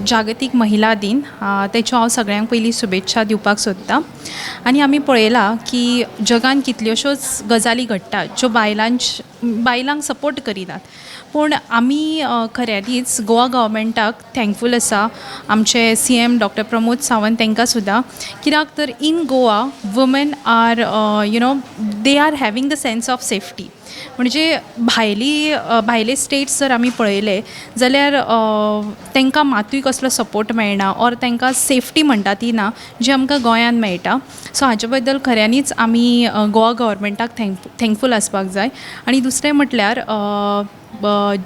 जागतीक महिला दिन. तेच्यो हांव सगळ्यांक पयलीं शुभेच्छा दिवपाक सोदतां. आनी आमी पळयलां की जगान कितल्योश्योच गजाली घडटात ज्यो बायलांक सपोर्ट करिनात, पूण आमी खऱ्यांनीच गोवा गव्हर्मेंटाक थँकफूल आसा, आमचे सीएम डॉक्टर प्रमोद सावंत तांकां सुद्दां. कित्याक तर in Goa women are they are having the sense of safety. म्हणजे भायले स्टेट्स जर आमी पळयले जाल्यार तांकां मातूय कसलो सपोर्ट मेळना ऑर तांकां सेफ्टी म्हणटा ती ना, जी आमकां गोंयांत मेळटा. सो हाजे बद्दल खऱ्यांनीच आमी गोवा गव्हर्मेंटाक थँकफूल आसपाक जाय. आनी दुसरें म्हटल्यार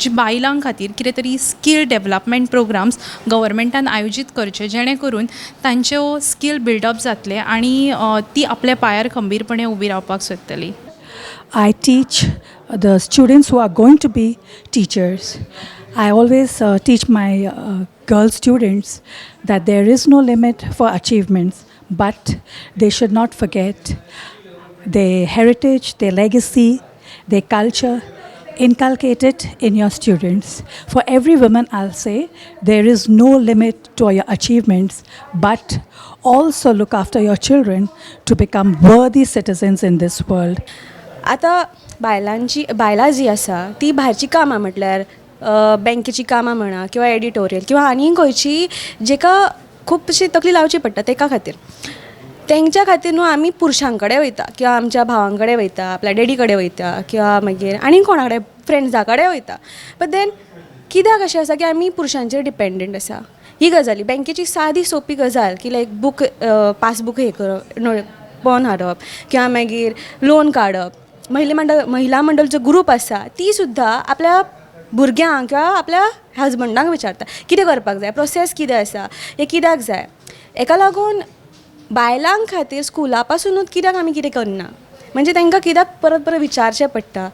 जी बायलां खातीर कितें तरी स्कील डेवलपमेंट प्रोग्राम्स गव्हर्मेंटान आयोजीत करचे, जेणे करून तांच्यो स्कील बिल्डअप जातले आनी ती आपल्या पांयार खंबीरपणे उबी रावपाक सोदतली. I teach the students who are going to be teachers. I always teach my girl students that there is no limit for achievements, but they should not forget their heritage, their legacy, their culture. Inculcate it in your students. For every woman, I'll say there is no limit to your achievements, but also look after your children to become worthy citizens in this world. आतां बायलांची, बायलां जीं आसा ती भायरचीं कामां, म्हटल्यार बँकेचीं कामां म्हणा किंवा एडिटोरियल किंवा आनी खंयची जेका खूब अशी तकली लावची पडटा, तेका खातीर, तेंच्या खातीर न्हू आमी पुरुशां कडेन वयता किंवा आमच्या भावां कडेन वयता, आपल्या डॅडी कडेन वयता किंवा मागीर आनी कोणा कडेन, फ्रेंड्सा कडेन वयता. बट then कित्याक अशें आसा की आमी पुरुशांचेर डिपेंडंट आसा? ही गजाली बँकेची सादी सोंपी गजाल की लायक बूक, पासबूक हे करप, पळोवन हाडप किंवा मागीर लोन काडप. महिला मंडळ जो ग्रूप आसा, ती सुद्दां आपल्या भुरग्यांक किंवा आपल्या हजबंडाक विचारता, कितें करपाक जाय, प्रोसेस कितें आसा, हें कित्याक जाय. हेका लागून बायलां खातीर स्कुला पासुनूच कित्याक आमी कितें करना? म्हणजे तांकां कित्याक परत परत विचारचें पडटा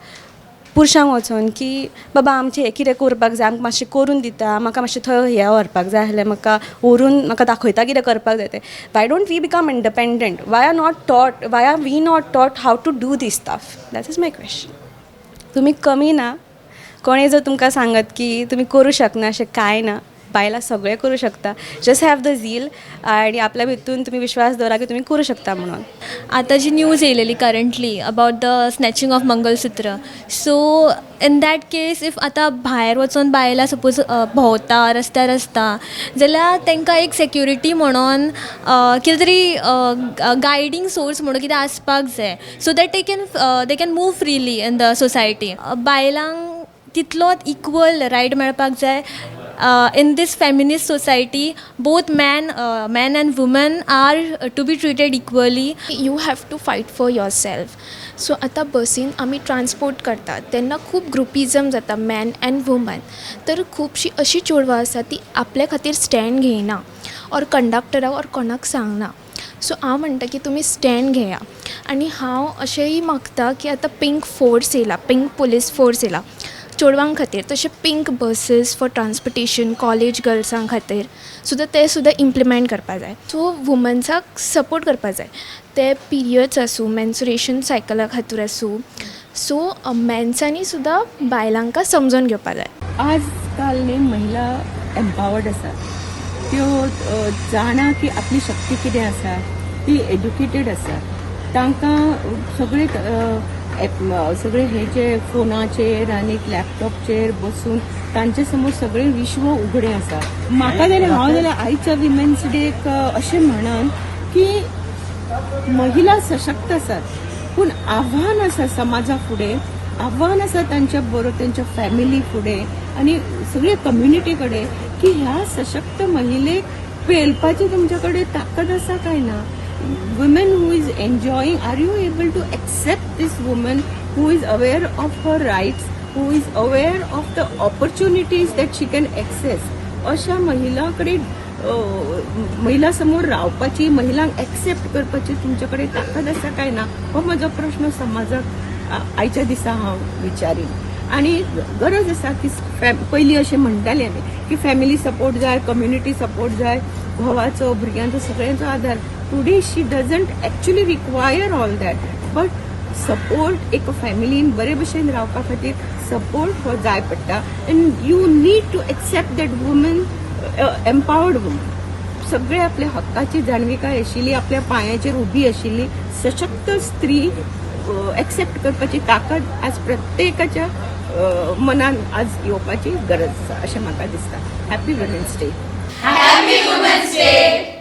पुरुशांक वचोन की बाबा, आमचें हें कितें करपाक जाय, आमकां मातशें करून दिता, म्हाका मातशें थंय हें व्हरपाक जाय आसलें, म्हाका व्हरून म्हाका दाखयता कितें करपाक जाय तें? Why don't we become independent? Why are we not taught how to do this stuff? That is my question. तुमी कमी ना. कोणें जर तुमकां सांगत की तुमी करूं शकना, अशें कांय ना. बायलां सगळें करूं शकता. Just have the zeal आनी आपल्या भितून तुमी विश्वास दवरा की तुमी करूं शकता म्हणून. आतां जी news येयलेली currently about the snatching of mangalsutra, so in that case, if आतां भायर वचोन बायलां सपोज भोंवता रस्त्यार आसता जाल्यार तांकां एक सेक्युरिटी म्हणोन कितें तरी गायडींग सोर्स म्हणून कितें आसपाक जाय, so that they can move freely in the society. बायलांक तितलोच इक्वल रायट मेळपाक जाय. In this feminist society, both men and women are to be treated equally. You have to fight for yourself. So आतां बसीन आमी transport करतात तेन्ना खूब ग्रुपिजम जाता, मॅन अँड वुमन. तर खुबशीं अशीं चेडवां आसा, ती आपल्या खातीर स्टँड घेयना ऑर कंडक्टराक ऑर कोणाक सांगना. सो हांव म्हणटा की तुमी स्टँड घेया. आनी हांव अशेंय मागता की आतां पिंक फोर्स येयला, पिंक पुलीस फोर्स येयला चेडवां खातीर, तशें pink buses for transportation college गर्ल्सां खातीर सुद्दां, ते सुद्दां इम्प्लिमेंट करपा जाय. सो वुमन्साक सपोर्ट करपा जाय, ते पिरियड्स आसूं, मेन्सुरेशन सायकला खातीर आसूं. सो मेन्सांनी सुद्दां बायलांका समजून घेवपा जाय. आजकाल न्ही महिला एम्पावर्ड आसा. त्यो जाणा की आपली शक्ती कितें आसा. ती एज्युकेटेड आसा. तांकां सगळे सगळे हे जे फोनाचेर आनी लॅपटॉपचेर बसून तांचे समोर सगळें विश्व उगडें आसा. म्हाका जाल्यार, हांव जाल्यार आयच्या विमेन्स डेक अशें म्हणन की महिला सशक्त आसात, पूण आव्हान आसा समाजा फुडें, आव्हान आसा तांच्या बरोबर, तांच्या फॅमिली फुडें आनी सगळे कम्युनिटी कडेन की ह्या सशक्त महिलेक पेलपाची तुमच्या कडेन ताकद आसा काय ना? Women who is enjoying, are you able to accept this woman who is aware of her rights, who is aware of the opportunities that she can access? अशा महिलां कडेन, महिला समोर रावपाची, महिलांक एक्सेप्ट करपाची तुमच्या कडेन ताकद आसा काय ना, हो म्हजो प्रश्न समाजाक आयच्या दिसा हांव विचारीन. आनी गरज आसा की पयलीं अशें म्हणटाले आमी की फॅमिली सपोर्ट जाय, कम्युनिटी सपोर्ट जाय, घोवाचो, भुरग्यांचो, सगळ्यांचो आदार. Today she doesn't actually require all that, but support एक फॅमिलीन बरे भशेन रावपा खातीर सपोर्ट हो जाय पडटा and you need to accept that woman. Empowered woman. सगळे आपल्या हक्काची जाणविकाय आशिल्ली, आपल्या पांयाचेर उबी आशिल्ली सशक्त स्त्री एक्सेप्ट करपाची ताकद आज प्रत्येकाच्या मनान आज येवपाची गरज आसा अशें म्हाका दिसता. Happy women's day.